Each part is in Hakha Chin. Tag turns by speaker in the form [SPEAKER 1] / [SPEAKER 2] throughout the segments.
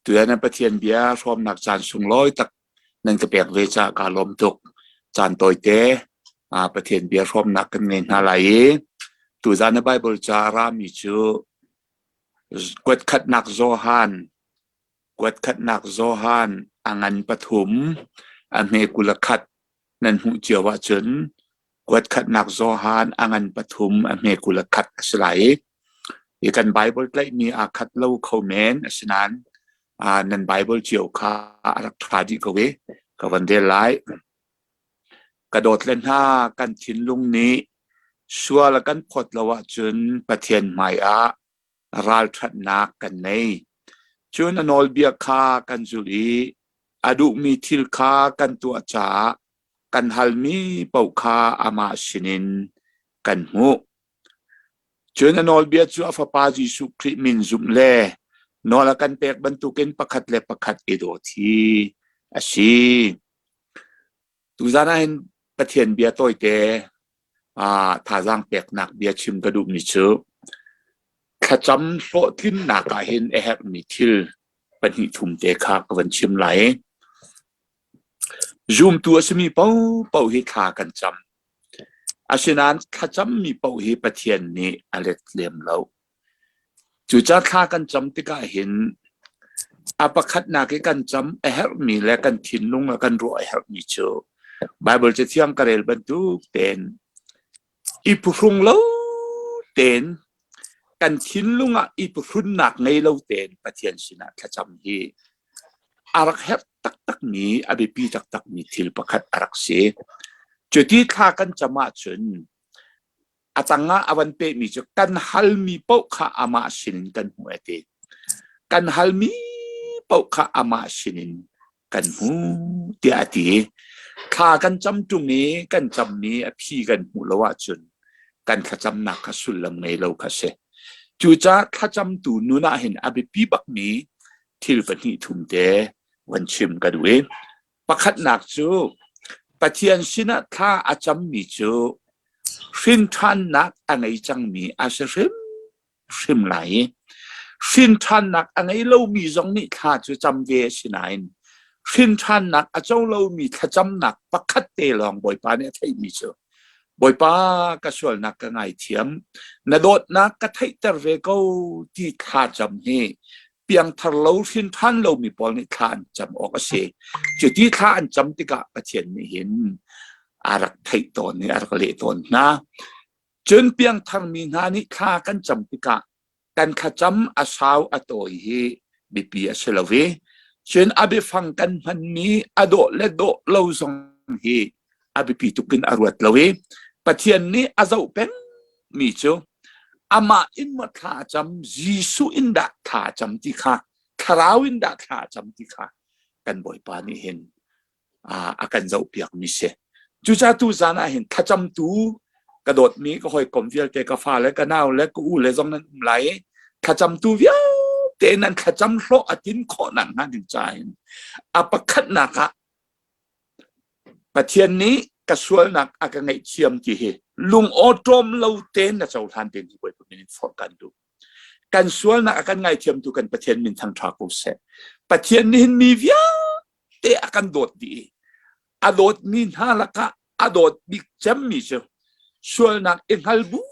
[SPEAKER 1] Tutan ah Pathian bia hrawmnak caan sunglawi tak nan ka pek ve caah kaa lawm tuk. Caan tawite Pathian bia hrawmnak kan ngei hna lai i tuzaan na Bible ca a rami cu kuatkhatnak Johan kuatkhatnak Johan a ngan pathum a hme 21 nan hmuh cio ahcun kuatkhatnak Johan a ngan pathum a hme 21 a si lai i hi kan Bible tlaihmi aa khat lo kho men asinain nan Bible cio kha a rak ṭha dih ko i ka van rel lai. Ka dawt le hna kan thinlung nih sual a kan phawt lo ahcun Pathian hmaiah ralṭhatnak kan nei. Cun a nawlbia kha kan zulh i a duhmi thil kha kan tuah caah kan halmi paoh kha amah sinin kan hmuh. Cun a nawlbia cu a Fapa Jesuh Khrih min zumh le nawl a kan pek bantukin pakhat le pakhat i dawt hi a si. Tuzaan ah hin Pathian bia tawite thazaang peknak bia chim ka duhmi cu thlacam hlawhtlinnak ah hin a herhmi thil pahnih thum te kha ka van chim lai. Zumtu a simi paohpaoh hi thla kan cam. Asinain thlacammi paoh hi Pathian nih a let lem lo. Cucaah thla kan cam tikah hin a pakhatnak i kan cam a herhmi le kan thinlung a kan ruah a herhmi cu Baibal Cathiang ka rel bantuk tein i phuhrung lo tein kan thinlung ah i phuhrunnak ngei lo tein Pathian sinah thlacam hi a rak herh taktakmi a biapi taktakmi thil pakhat a rak si. Cuti thla kan cam ahcun a tangah a van pehmi cu kan halmi paoh kha amah sinin kan hmuh a ti. Kan halmi paoh kha amah sinin kan hmu tiah a ti. Thla kan cam ṭung i kan cammi a phi kan hmuh lo ahcun kan thlacamnak kha sullam ngei lo kha si. Cucaah thlacamtu nun ah hin a biapi bakmi thil pahnih thum te van chim ka duh i pakhatnak cu Pathian sinah thla a cammi cu hrinṭhannak a ngei cangmi a si hrimhrim lai i hrinṭhannak a ngei lomi zong nih thla cu cam ve a si nain hrinṭhannak a co lomi thlacamnak pakhat te lawng Bawipa nih a theihmi cu Bawipa ka sualnak ka ngaithiam na dawtnak ka theihter ve ko ti thlacam hi piangthar lo hrinṭhan lomi pawl nih thla an cam awk a si. Cuti thla an cam tikah Pathian nih hin a rak theih tawn i a rak leh tawn hna. Cun piangtharmi hna nih thla kan cam tikah kan thlacam a sau a tawi hi biapi a si lo i cun a biafang kan hmanmi a dawh le dawh lo zong hi a biapi tuk in a ruat lo i Pathian nih a zoh pengmi cu amah in maw thla a cam Jesuh in dah thla a cam ti kha thlarau in dah thla a cam ti kha kan Bawipa nih hin a kan zohpiakmi si. Cucaah tu zan ah hin thlacamtu ka dawtmi ka hawikom vialte ka fale ka nau le ka u le zong nan um lai i thlacamtu vialte nan thlacam hlawh a tin khawh nak hnga ding caah hin a pakhatnak ah Pathian nih ka sualnak a ka ngaihthiam ti hi lung awṭawm lo tein na cohlan ding hi Bawipa min in forh kan duh. Kan sualnak a kan ngaithiamtu kan Pathian min thangṭha ko seh. Pathian nih hin mi vialte a kan dawt dih i a dawtmi hna lakah a dawt bik cemmi cu sualnak i hngal bu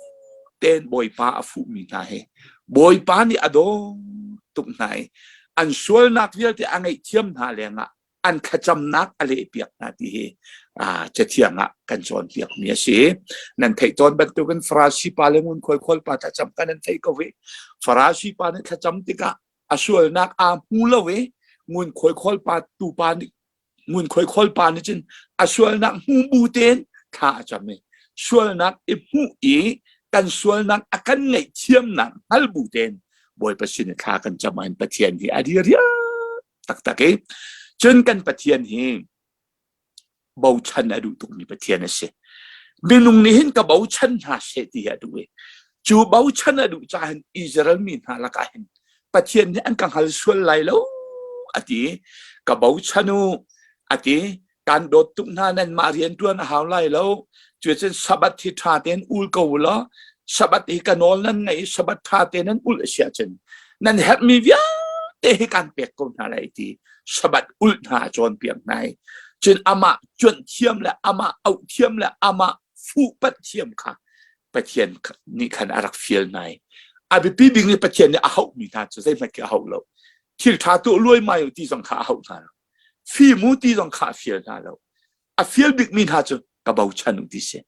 [SPEAKER 1] tein Bawipa a fuhmi hna hi Bawipa nih a dawt tuk hna i an sualnak vialte a ngaihthiam hna lengah an thlacamnak a lehpiak hna ti hi cathiang ah kan cawnpiakmi a si. Nan theih tawn bantukin Farasi pa le ngunkhuai khawl pa thlacam kan nan theih ko i Farasi pa nih thlacam tikah a sualnak aa hmu lo i ngunkhuai khawl pa tu pa nih ngunkhuai khawl pa nih cun a sualnak hmu bu tein thla a cam i sualnak i hmuh i kan sualnak a kan ngaihthiamnak hngal bu tein Bawipa sin i thla kan cam ahhin Pathian hi a diriam taktak i cun kan Pathian hi bochan a duh tukmi Pathian a si. Minung nih hin ka bochan hna seh ti hi a duh i cu bochan a duh caah hin Israel mi hna lakah hin Pathian nih an ka hngal sual lai lo a ti ka bochan u a ti kan dawt tuk hna nan mah rian ṭuan a hau lai lo cucun Sabbath hi ṭha tein ul ko u law Sabbath hi ka nawl nan ngaih i Sabbath ṭha tein nan ul a si ahcun nan herhmi vialte. vialte hi kan pek ko hna lai ti Sabbath ulh hna a cawnpiak hna i cun amah cuanh thiam le amah auh thiam le amah fuhpanh thiam kha Pathian nih khan a rak fial hna i a biapi bik nih Pathian nih a hauhmi hna cu zeihmanh khi a hauh lo. Thil ṭha tuah luaimai u ti zong kha a hauh hna lo. Fim u ti zong kha a fial hna lo. A fial bikmi hna cu ka bochan u ti si.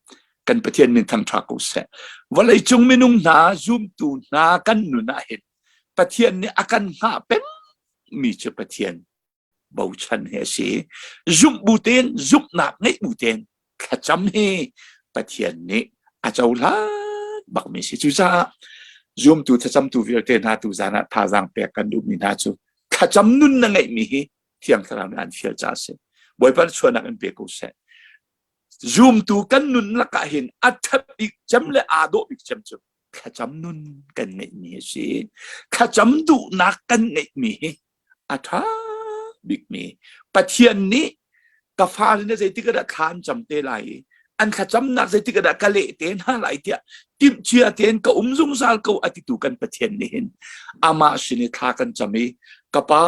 [SPEAKER 1] Kan Pathian min thangṭha ko seh. Vawleicung minung hna, zumtu hna kan nun ah hin Pathian nih a kan hngah pengmi cu Pathian bochan hi a si. Zumh bu tein, zumhnak ngeih bu tein thlacam hi Pathian nih a cohlan bakmi si. Cucaah zumtu thlacamtu vialte hna tu zan ah thazaang pek kan duhmi hna cu thlacam nun na ngeihmi hi Thiang Thlarau nih an fial caah a si. Bawipa chuahnak in pe ko seh. Zumtu kan nun lakah hin a ṭhat bik cem le aa dawh bik cem cu thlacam nun kan ngeihmi a si. Thlacam duhnak kan ngeihmi hi a ṭha bikmi. Pathian nih ka fale nih zeitik ah dah thla an cam te lai i an thlacamnak zeitik ah dah ka leh te hna lai tiah timhcia tein ka um zungzal ko a titu kan Pathian nih hin amah sin i thla kan cam i ka pa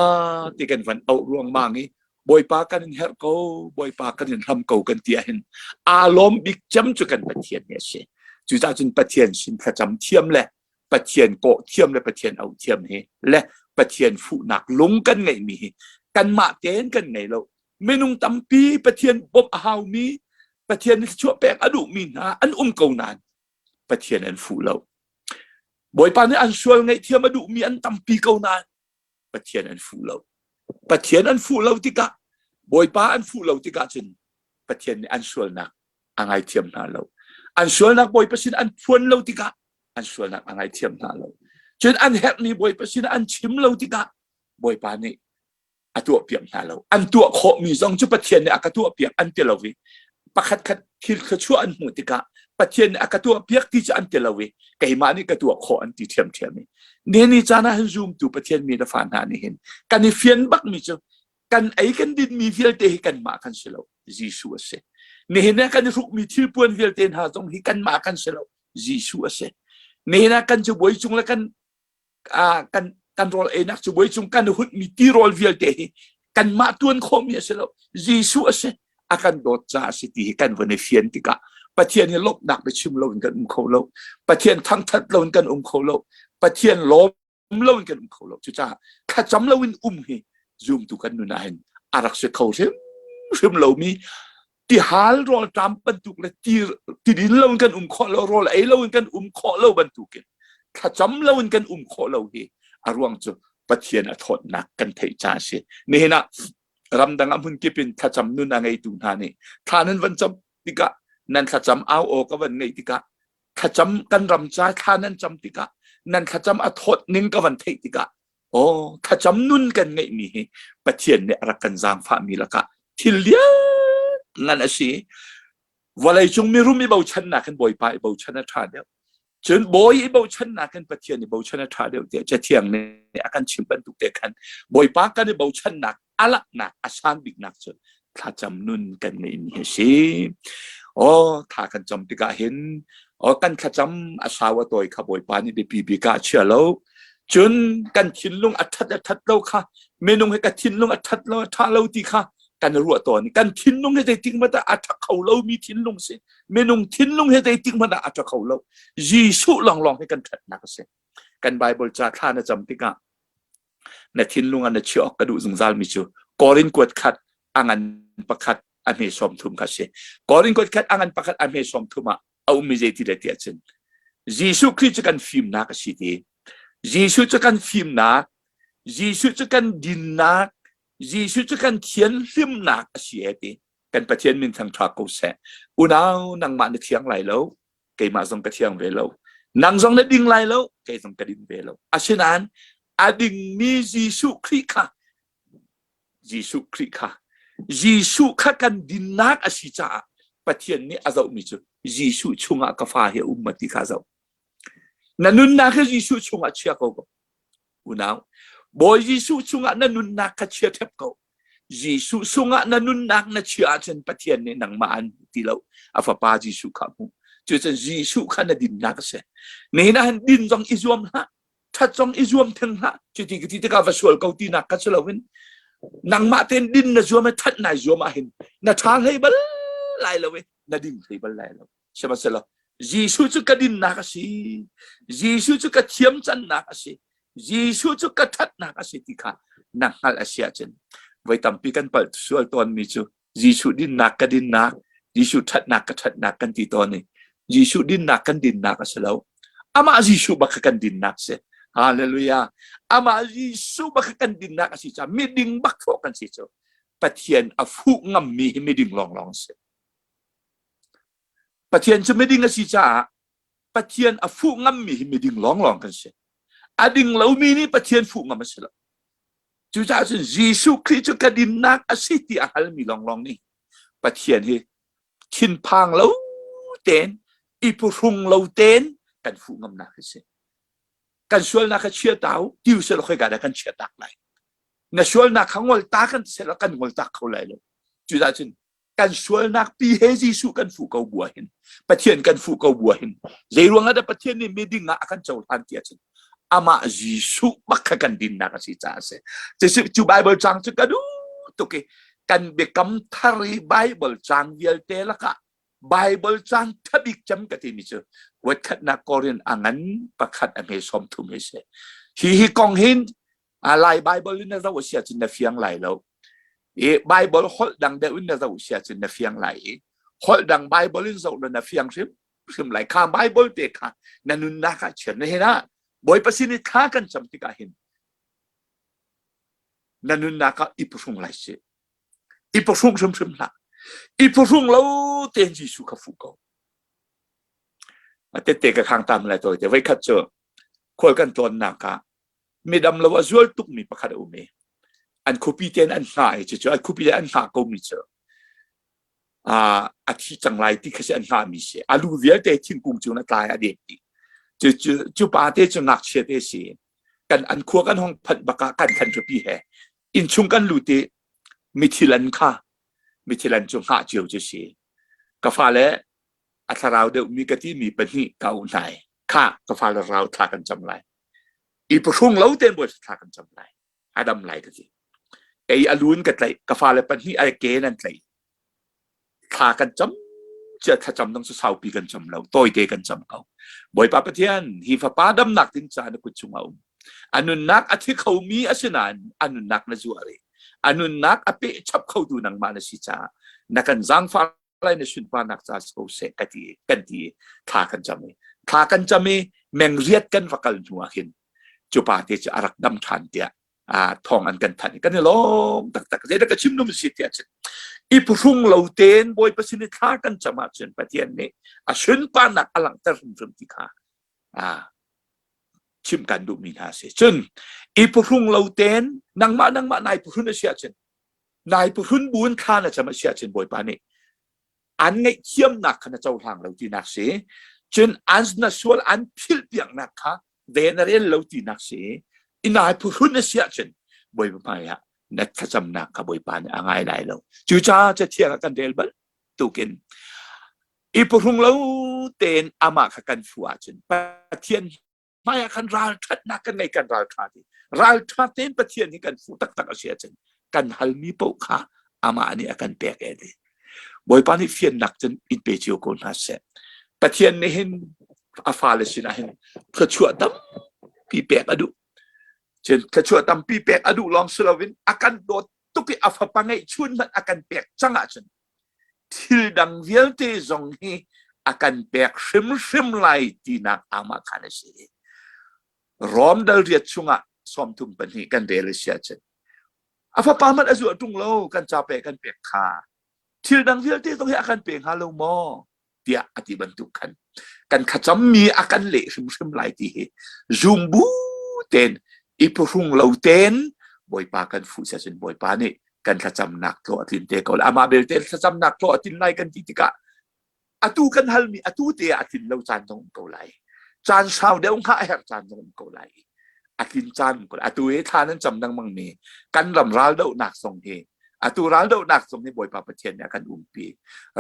[SPEAKER 1] ti kan van auh ruangmang i Bawipa kan in herh ko, Bawipa kan in hlam ko kan ti ahhin aa lawm bik cem cu kan Pathian hi a si. Cucaah cun Pathian sin thlacam thiam le Pathian kawh thiam le Pathian auh thiam hi le Pathian fuhnak lung kan ngeihmi hi kanmah tein kan ngei lo. Minung tampi Pathian bawmh a haumi, Pathian nih thluachuah pek a duhmi hna an um ko nain Pathian an fuh lo. Bawipa nih an sual ngaihthiam a duhmi an tampi ko nain Pathian an fuh lo. Pathian an fuh lo tikah Bawipa an fuh lo tikah cun Pathian nih an sualnak a ngaithiam hna lo. An sualnak Bawipa sin an phuan lo tikah an sualnak a ngaithiam hna lo. Cun an herhmi Bawipa sin an chim lo tikah Bawipa nih a tuahpiak hna lo. An tuah khawhmi zong cu Pathian nih a ka tuahpiak an ti lo i pakhat khat thil thluachuah an hmuh tikah Pathian nih a ka tuahpiak ti cu an ti lo i keimah nih ka tuah khawh an ti ṭhiamṭhiam i nihin ni caan ah hin zumtu Pathian mi le fa hna nih hin kan i fian bakmi cu kan ei kan dinmi vialte hi kanmah kan si lo Jesuh a si. Nihin ah kan i hrukmi thilpuan vialte hna zong hi kanmah kan si lo Jesuh a si. Nihin ah kan cabuai cung le kan kan kan rawl einak cabuai cung kan hutmi tirawl vialte hi kanmah tuan khawhmi a si lo Jesuh a si a kan dawt caah a si ti hi kan von i fian tikah Pathian hi lawmhnak biachim loin kan um kho lo Pathian thangthat loin kan um kho lo Pathian lawm loin kan um kho lo cucaah thlacam loin um hi zumtu kan nun ah hin a rak si kho hrimhrim lomi tihal rawlṭam bantuk le ti tidin loin kan um khawh lo rawl ei loin kan um khawh lo bantukin thlacam loin kan um khawh lo hi a ruang cu Pathian a thawtnak kan theih caah a si nihin ah ramdang ah hmun kip in thlacam nun a ngeitu hna nih thla nan van cam tikah nan thlacam au aw ka van ngeih tikah thlacam kan ram ca thla nan cam tikah nan thlacam a thawt ning ka van theih tikah aw thlacam nun kan ngeihmi hi Pathian nih a rak kan zaangfahmi lakah thil lian ngan a si vawleicung mirum i bochannak in Bawipa i bochan a ṭha deuh cun bawi i bochannak in Pathian i bochan a ṭha deuh tiah Cathiang nih a kan chim bantuk te khan Bawipa kan i bochannak a langhnak a sang biknak cu thlacam nun kan ngeihmi a si. Aw thla kan cam tikah hin aw kan thlacam a sau a tawi kha Bawipa nih biapi bik ah a chia lo. Cun kan thinlung a ṭhat a ṭhat lo kha minung hi ka thinlung a ṭhat lo a ṭha lo ti kha kan ruah tawn. Kan thinlung hi zeitik hmanh ah a ṭha kho lomi thinlung si. Minung thinlung hi zeitik hmanh ah a ṭha kho lo. Jesuh lawnglawng hi kan ṭhatnak a si. Kan Bible ca thla na cam tikah na thinlung ah na chiah awk ka duh zungzalmi cu Korin kuat khat a ngan pakhat a hme 30 kha si. Korin kuat khat a ngan pakhat a hme 30 ah a ummi zei ti le tiah cun Jesuh Khrih cu kan fimnak a si ti. Jesuh cu kan fimnak, Jesuh cu kan dinnak, Jesuh cu kan thianhlimnak a si e ti. Kan Pathian min thangṭha ko seh. Unau nangmah na thiang lai lo. Keimah zong ka thiang ve lo. Nang zong na ding lai lo, kei zong ka ding ve lo. Asinain a dingmi Jesuh Khrih kha Jesuh Khrih kha Jesuh kha kan dinnak a si caah Pathian nih a zohmi cu Jesuh chungah ka fa hi a um ma ti kha zoh. Na nunnak hi Jesuh chungah chia ko ko. Unau, Bawi Jesuh chungah na nunnak kha chia ṭhep ko. Jesuh sungah na nunnak na chiah ahcun Pathian nih nangmah an hmu ti lo. A fapa Jesuh kha hmu. Cucun Jesuh kha na dinnak a si. Nihin ah hin din zong i zuam hlah. Ṭhat zong i zuam theng hlah. Cuti ka ti tikah va sual ko tinak kha si loin nangmah tein din na zuam i ṭhat nai zuam ahhin na ṭha hlei bal lai lo i na ding hlei bal lai lo. Sihmanhsehlaw Jesuh cu ka dinnak a si. Jesuh cu ka thiamcannak a si. Jesuh cu ka ṭhatnak a si ti kha na hngalh a si ahcun voi tampi kan palh sual tawnmi cu Jesuh dinnak ka dinnak, Jesuh ṭhatnak ka ṭhatnak kan ti tawn i Jesuh dinnak kan dinnak a si lo. Amah Jesuh bak kha kan dinnak si. Hallelujah. Amah Jesuh bak kha kan dinnak a si caah miding bak khawh kan si cu. Pathian a fuh ngammi hi miding lawnglawng si. Pathian cu miding a si caah Pathian a fuh ngammi hi miding lawnglawng kan si. A ding lomi nih Pathian fuh ngam a si lo. Cucaah cun Jesuh Khrih cu ka dinnak a si ti a hngalmi lawnglawng nih Pathian hi thinphang lo tein i phuhrung lo tein kan fuh ngamnak hi si. Kan sualnak kha chia ta u ti usih law khoika dah kan chia tak lai. Na sualnak kha ngol ta kan ti kan ngol tak kho lai lo. Cucaah cun kan sualnak pi he Jesuh kan fuh ko bua hin Pathian kan fuh ko bua hin zei ruangah dah Pathian nih miding ah a kan cohlan ti ahcun amah Jesuh bak kha kan dinnak a si caah a si. Cu cu Bible cang cu ka duh tuk i kan biakam thar i Bible cang vialte lakah Bible cang thabik cem ka timi cu voikhatnak Korin a ngan pakhat a hme 30 hi si. Hi hi kong hin Lai Bible in na zoh a si ahcun na fiang lai lo. I Bible holh dang deuh in na zoh si ahcun na fiang lai i holh dang Bible in zoh na fiang hrim hrim lai. Kha Bible te kha na nunnak ah chiar na hin ah Bawipa sin i thla kan cam tikah hin na nunnak ah i phuhrung lai si. I phuhrung hrimhrim hlah. I phuhrung lo tein Jesuh kha fuh ko. A tette ka khang tam lai tawi te. Voikhat cu khual kan tlawnnak ah midam lo a zual tukmi pakhat a um i an khuapi tein an hngah i cucu an khuapi an hngah komi cu a thi cang lai ti kha si an hngahmi si a lu vialte thingkung cung a tlai a det dih cu cu cu pa te cu ngakchia te si kan an khua kan hong phanh bakah kan khan pi he innchung kan lut i mithilan kha mithilan cu hngah cio cu si ka fale a thlarau deuhmi ka timi pahnih ka uh hna i kha ka fale rau thla kan cam lai i pahrung lo tein bawi thla kan cam lai a dam lai ka ti kei a lu in ka tlaih ka fale pahnih ai ke in an tlaih thla kan cam cia thlacam dang cu saupi kan cam lo tawite kan cam ko bawipa pathian hi fapa damnak ding ca na kut chungah um a nunnak a thi khomi a si nain a nunnak na zuah rih a nunnak a peh chap khotu nangmah na si caah na kan zaangfah lai na sunparnak ca si ko seh ka ti kan ti thla kan cam i thla kan cam i meng riat kan va kal hnu ah khin cu pa te cu a rak dam ṭhan tiah thawng an kan thanh kan i lawm taktak zeidah ka chim num si tiah cun i phuhrung lo tein Bawipa sin i thla kan cam ahcun Pathian nih a sunparnak a langhter hrimhrim ti kha chim kan duhmi hna si cun i phuhrung lo tein nangmah nangmah nai phuhrun a si ahcun nai phuhrun bu in thla na cam a si ahcun Bawipa nih an ngaihthiamnak kha na cohlang lo tinak si cun an na sual an philh piaknak kha ve na rel lo tinak si i nai phuhrun a si ahcun Bawipa hmai ah na thlacamnak kha Bawipa nih a ngai lai lo cucaah cathiang ah kan rel bal tukin i phuhrung lo tein amah kha kan fuh ahcun Pathian hmai ah khan ralṭhatnak kan ngei kan ralṭha ti ralṭha tein Pathian hi kan fuh taktak a si ahcun kan halmi paoh kha amah nih a kan pek e ti Bawipa nih fiannak cun in pe cio ko hna seh Pathian nih hin a fale sinah hin thluachuah tampi pek a duh cun thluachuah tampi pek a duh lawng si loin a kan dawt tuk i a fapa ngeihchun hmanh a kan pek cang ahcun thil dang vialte zong hi a kan pek hrimhrim lai tinak amah khan a si. Rom dal riat chungah 32 kan rel a si ahcun a fapa hmanh a zuah ṭung lo kan ca pe kan pek kha thil dang vialte zong hi a kan pe hnga lo maw tiah a ti bantuk khan kan thlacammi a kan leh hrimhrim lai ti hi zum bu tein i phuhrung lo tein Bawipa kan fuh si ahcun Bawipa nih kan thlacamnak tlaw a tlin te ko lai amah belte thlacamnak tlaw a tlin lai kan ti tikah atu kan halmi atu te ah a tlin lo caan zong um ko lai caan sau deuh hngah a herh caan zong um ko lai a tlin caan um ko lai atu hi thla nan cam lengmang mi kan ram raldohnak zong hi Atu raldohnak zong hi Bawipa Pathian nih a kan umpi.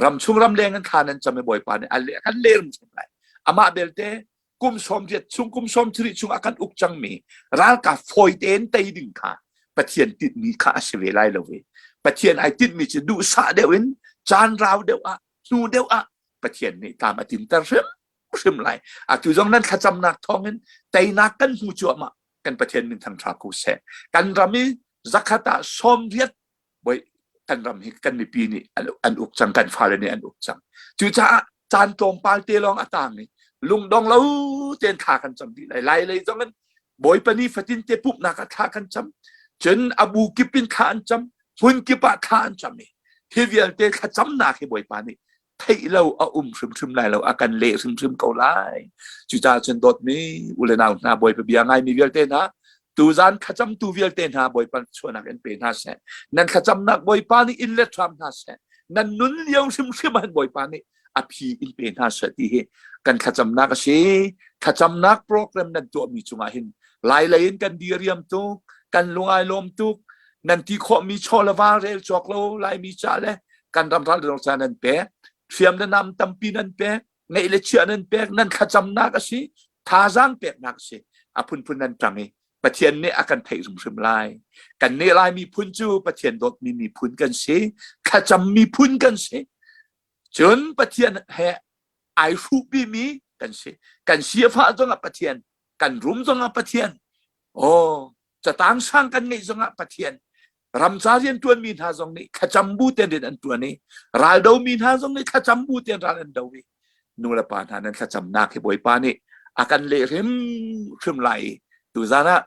[SPEAKER 1] Ramchung ramleng in thla nan cam i Bawipa nih a kan lerum cang lai. Amah belte Kum 80 chung kum 70 chung a kan uk cangmi ralkap fawi tein tei ding kha Pathian tinhmi kha a si ve lai lo ve. Pathian ai tinhmi cu duhsah deuh in caan rau deuh ah hnu deuh ah Pathian nih tlam a tinter hrimhrim lai. Atu zong nan thlacamnak thawngin teinak kan hmu cuahmah kan Pathian min thangṭha ko seh. Kan ram i zakhat ah 80 boi kan ram hi kan mipi nih an uk cang kan fale nih an uk cang cucaah caan tlawmpal te lawng a tang i lungdong lo tein thla kan cam dih lai lai lei zong in bawipa ni fatin te pumhnak ah thla kan cam cun a bu kip in thla an cam hmun kip ah thla an cam i hi vialte thlacamnak hi bawipa nih theih lo a um hrimhrim lai lo a kan leh hrimhrim ko lai cucaah cun dawtmi u le nau hna bawipa bia ngaimi vialte hna tuzan thlacamtu vialte hna bawipa chuahnak in pe hna seh nan thlacamnak bawipa nih in let hram hna seh nan nun lio hrimhrim han bawipa nih a phi in pe hna seh ti hi kan thlacamnak a si thlacamnak program nan tuahmi cungah hin lai lei in kan diriam tuk kan lungai lawm tuk nan ti khawhmi chaw le va rel cawk lo laimi ca le kan ram ral ca nan pek hriam le nam tampi nan pek ngeih le chiah nan pek nan thlacamnak a si thazaang peknak a si a phunphun nan ṭang i Pathian nih a kan theih hrimhrim lai kan nih lai miphun cu Pathian dawtmi miphun kan si thlacam miphun kan si cun Pathian he ai hruhpimi kan si kan sifah zongah Pathian kan rum zongah Pathian oh catang sang kan ngeih zongah Pathian ramca rian ṭuanmi hna zong nih thlacam bu tein rian an ṭuan i raldo mi hna zong nih thlacam bu tein ral an do i nu le pa hna nan thlacamnak hi Bawipa nih a kan leh hrimhrim lai i tuzan ah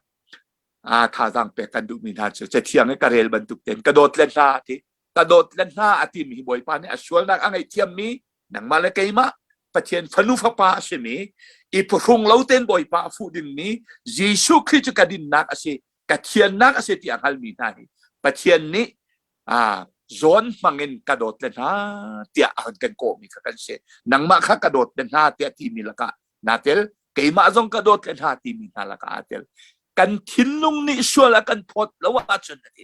[SPEAKER 1] a thazaang pek kan duhmi hna cu cathiang i ka rel bantuk tein ka dawt le hna ti ka dawt le hna a timi hi Bawipa nih a sualnak a ngaihthiammi nangmah le keimah Pathian fanu fapa a simi i phuhrung lo tein Bawipa a fuh dingmi Jesuh Khrih cu ka dinnak a si ka thiannak a si ti a hngalmi hna hi Pathian nih ah zawn hmangin ka dawt le hna tiah a hun kan kawhmi kha kan si nangmah kha ka dawt le hna tiah timi lakah naa tel keimah zong ka dawt le hna timi hna lakah aa tel kan thinlung nih sual a kan phawt lo ahcun a ti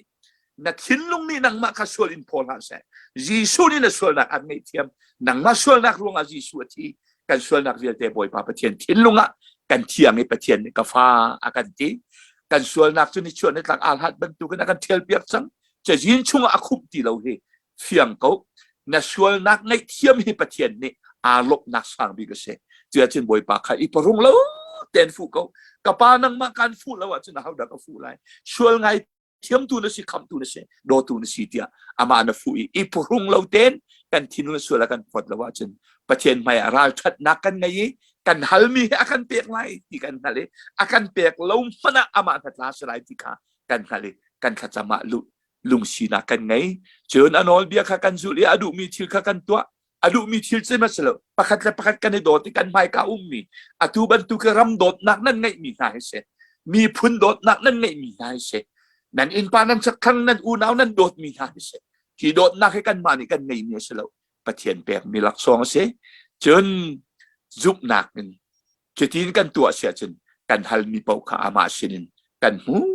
[SPEAKER 1] na thinlung nih nangmah kha sual in phaw hlah seh Jesuh nih na sualnak an ngaihthiam nangmah sualnak ruangah Jesuh a thi kan sualnak vialte Bawipa Pathian thinlung ah kan thiang i Pathian nih ka fa a kan ti kan sualnak cu nichuah nitlak aa hlat bantukin a kan ṭhial piak cang cazin chungah a khumh ti lo hi fiang ko na sualnak ngaihthiam hi Pathian nih aa lawmhnak sang bik a si cuahcun Bawipa kha i parung lo ten fuh ko ka pa nangmah kan fuh lo ahcun ahodah ka fuh lai sual ngai thiamtu na si khamtu na si dawtu na si tiah amah na fuh i i phuhrung lo ten kan thinlung sual a kan phawt lo ahcun Pathian hmai ah ralṭhatnak kan ngei i kan halmi hi a kan pek lai ti kan hngalh i a kan pek lo hmanh ah amah hnatla si lai ti kha kan hngalh i kan thlacam ah lungsinak kan ngei cun a nawlbia kha kan zulh i a duhmi thil kha kan tuah a duhmi thil cu a si lo pakhat le pakhat kan i dawt i kan hmaika ummi atu bantuk ram dawtnak nan ngeihmi hna hi si miphun dawtnak nan ngeihmi hna hi si nan innpa nan chakthlang nan unau nan dawtmi hna hi si hi dawtnak hi kanmah nih kan ngeihmi a si lo Pathian pekmi laksawng a si cun zumhnak in Cutin kan tuah si ahcun kan halmi paoh kha amah sinin kan hmuh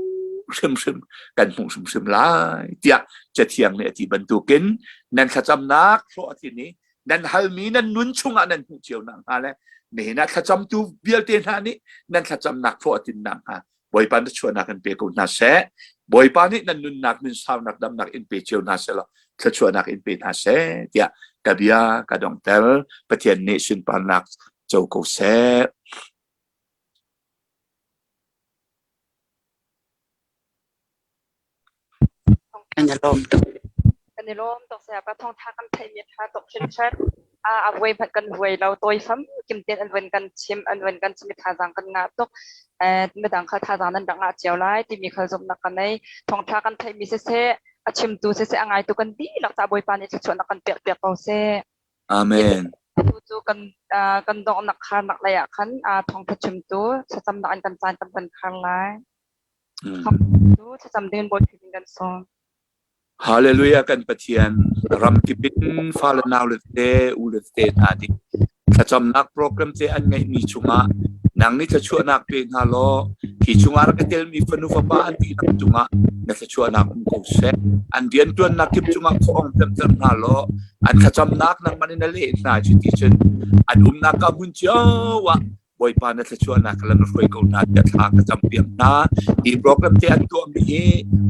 [SPEAKER 1] hrimhrim kan hmuh hrimhrim lai tiah Cathiang nih a ti bantukin nan thlacamnak hlawh a tlin i nan halmi nan nun chungah nan hmuh cio nakhnga le nihin ah thlacamtu vialte hna nih nan thlacamnak hlawh a tlin nakhnga Bawipa na chuahnak in pe ko hna seh. Bawipa nih nan nunnak nun saunak damnak in pe cio hna seh law thluachuahnak in pe hna seh tiah ka bia ka donghter. Pathian nih sunparnak co ko seh.
[SPEAKER 2] Kan i lawm tuk.
[SPEAKER 3] Kan i lawm tuk saya pa thawngtha kan theihmi tha tuk hrinhran. A a vuai hmanh kan vuai lo tawi fam kim ten an van kan chim an van kan chim i thazaang kan ngah tuk. Eh midang kha thazaang nan rak ngah cio lai timi khal zumhnak ka nei. Thawngtha kan theihmi siseh a chimtu siseh a ngaitu kan dihlak ca Bawipa nih thluachuahnak kan pek piak ko seh.
[SPEAKER 1] Amen.
[SPEAKER 3] Tu cu kan kan donghnak kharnak lei ah khan thawngtha chimtu thlacamnak in kan caan kan van khar lai. Cu thlacam ding in Bawipa in kan sawm.
[SPEAKER 1] Hallelujah kan Pathian ramkip in fale nau le te u le te hna nih thlacamnak program te an ngeihmi chungah nang nih thluachuahnak pe hna law hi chungah rak i telmi fanu fapa an dihlak cungah na thluachuahnak um ko seh an rianṭuannak kip cungah khuaawng pemter hna law an thlacamnak nangmah nih na leh hna cuti cun an umnak ka hmun cio ah. Bawipa na thluachuahnak lam na hruai ko hna tiah thla ka cam piak hna. Hi program te an tuahmi hi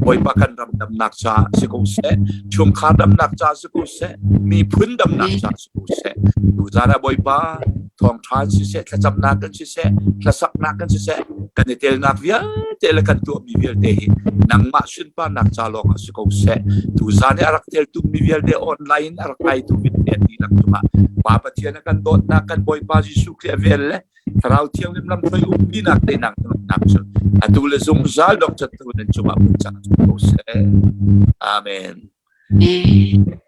[SPEAKER 1] Bawipa kan ram damnak ca si ko seh, chungkhar damnak ca si ko seh, miphun damnak ca si ko seh. Tuzaan ah Bawipa thawngṭha in siseh, thlacamnak in siseh, hlasaknak in siseh, kan i telnak vialte le kan tuahmi vialte hi nangmah sunparnak ca lawng ah si ko seh. Tuzaan i a rak teltu mi vialte online in a rak ngaitu vialte an dihlak cungah Pa Pathian a kan dawtnak kan Bawipa Jesuh Khrih a vel le Thlarau Thianghlim lamhruai umpinak teinak nak cu atu le zungzal dong catu nan cungah hmun cang ko seh. Amen.
[SPEAKER 2] Amen.